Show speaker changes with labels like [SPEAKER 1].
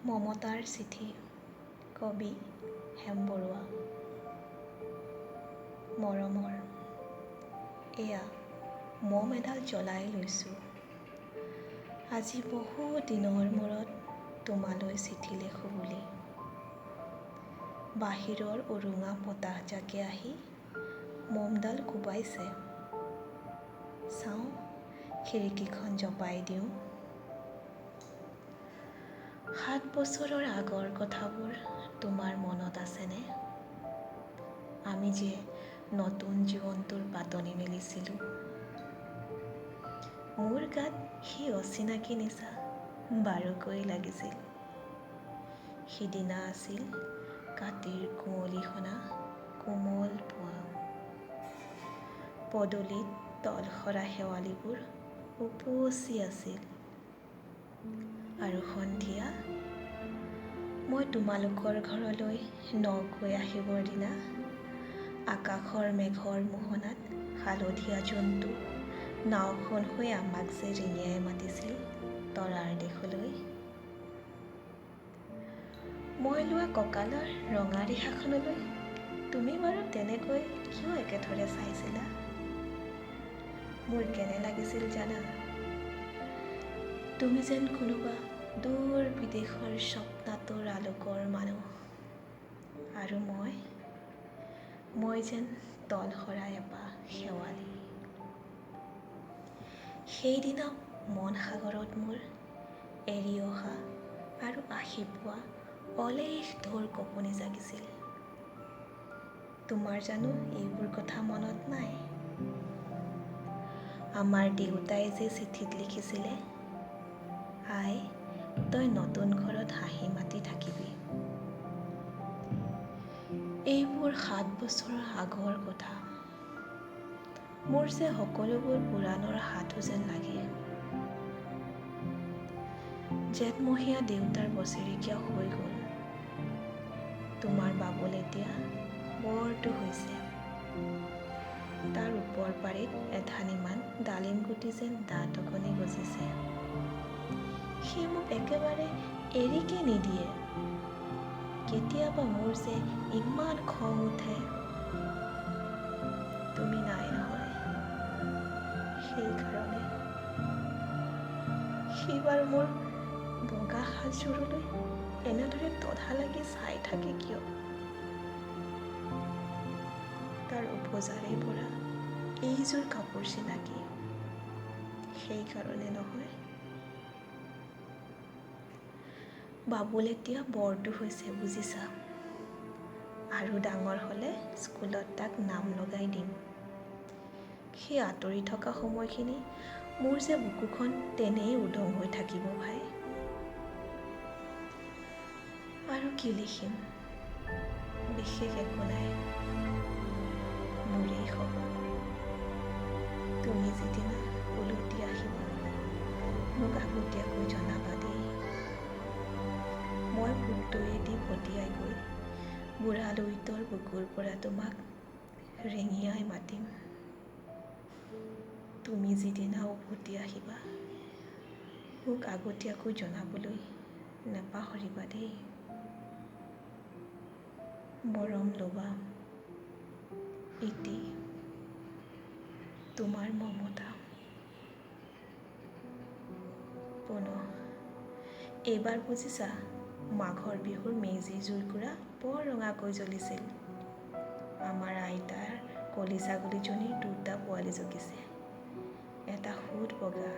[SPEAKER 1] মমতাৰ চিঠি, কবি হেম বৰুৱা। মৰমৰ, এয়া মম এডাল জ্বলাই লৈছোঁ। আজি বহু দিনৰ মূৰত তোমালৈ চিঠি লেখোঁ বুলি। বাহিৰৰ উৰুঙা বতাহজাকে আহি মমডাল কোবাইছে। চাওঁ, খিৰিকীখন জপাই দিওঁ। 7 বছৰৰ আগৰ কথাবোৰ তোমাৰ মনত আছেনে? আমি যে নতুন জীৱনটোৰ পাতনি মেলিছিলোঁ। মোৰ গাত সেই অচিনাকি নিচা বাৰুকৈ লাগিছিল। সিদিনা আছিল কাতিৰ কুঁৱলীসনা কোমল পুৱা। পদূলিত তলসৰা শেৱালিবোৰ উপচি আছিল। আৰু সন্ধিয়া মই তোমালোকৰ ঘৰলৈ নগৈ আহিবৰ দিনা আকাশৰ মেঘৰ মোহনাত হালধীয়া জোনটো নাওখন হৈ আমাক যে ৰিঙিয়াই মাতিছিল তৰাৰ দেশলৈ। মই লোৱা কঁকালৰ ৰঙা ৰিহাখনলৈ তুমি বাৰু তেনেকৈ কিয় একেথৰে চাইছিলা? মোৰ কেনে লাগিছিল জানা? তুমি যেন কোনোবা দূৰ বিদেশৰ স্বপ্নাতুৰ আলোকৰ মানুহ, আৰু মই যেন তলসৰা এপাহ শেৱালি। সেইদিনা মন সাগৰত মোৰ এৰি অহা আৰু আহি পোৱা অলেখ ঢৌৰ কঁপনি জাগিছিল। তোমাৰ জানো এইবোৰ কথা মনত নাই? আমাৰ দেউতাই যে চিঠিত লিখিছিলে, আই, তই নতুন ঘৰত হাঁহি মাতি থাকিবি। এইবোৰ 7 বছৰৰ আগৰ কথা। মোৰ যে সকলোবোৰ পুৰাণৰ সাধু যেন লাগে। জেঠমহীয়া দেউতাৰ বছেৰেকীয়া হৈ গ'ল। তোমাৰ বাবুল এতিয়া বৰটো হৈছে। তাৰ ওপৰ পাৰিত এঠানিমান ডালিম গুটি যেন দাঁত অকণি গজিছে। সি মোক একেবাৰে এৰিকে নিদিয়ে। কেতিয়াবা মোৰ যে ইমান খং উঠে। তুমি নাই নহয়, সেইকাৰণে। সি বাৰু মোৰ বগা সাজযোৰলৈ এনেদৰে তধা লাগি চাই থাকে কিয়? তাৰ উপজাৰে পৰা এইযোৰ কাপোৰ চিনাকি, সেইকাৰণে নহয়। বাবুল এতিয়া বৰটো হৈছে বুজিছা। আৰু ডাঙৰ হ'লে স্কুলত তাক নাম লগাই দিম। সি আঁতৰি থকা সময়খিনি মোৰ যে বুকুখন তেনেই উদং হৈ থাকিব ভাই। আৰু কি লিখিম, বিশেষ একো নাই। মোৰেই খবৰ। তুমি যিদিনা উলটি আহিবা মোক আগতীয়াকৈ জনাবা দেই। মই ভোগদৈয়েদি ভটিয়াই গৈ বুঢ়া লুইতৰ বুকুৰ পৰা তোমাক ৰিঙিয়াই মাতিম। তুমি যিদিনা উভতি আহিবা মোক আগতীয়াকৈ জনাবলৈ নাপাহৰিবা দেই। মৰম ল'বা। ইতি, তোমাৰ মমতা। পুনঃ এইবাৰ বুজিছা, মাঘৰ বিহুৰ মেজি জুইকুৰা বৰ ৰঙাকৈ জ্বলিছিল। আমাৰ আইতাৰ কলি ছাগলীজনীৰ 2টা পোৱালি জগিছে, এটা সুত বগা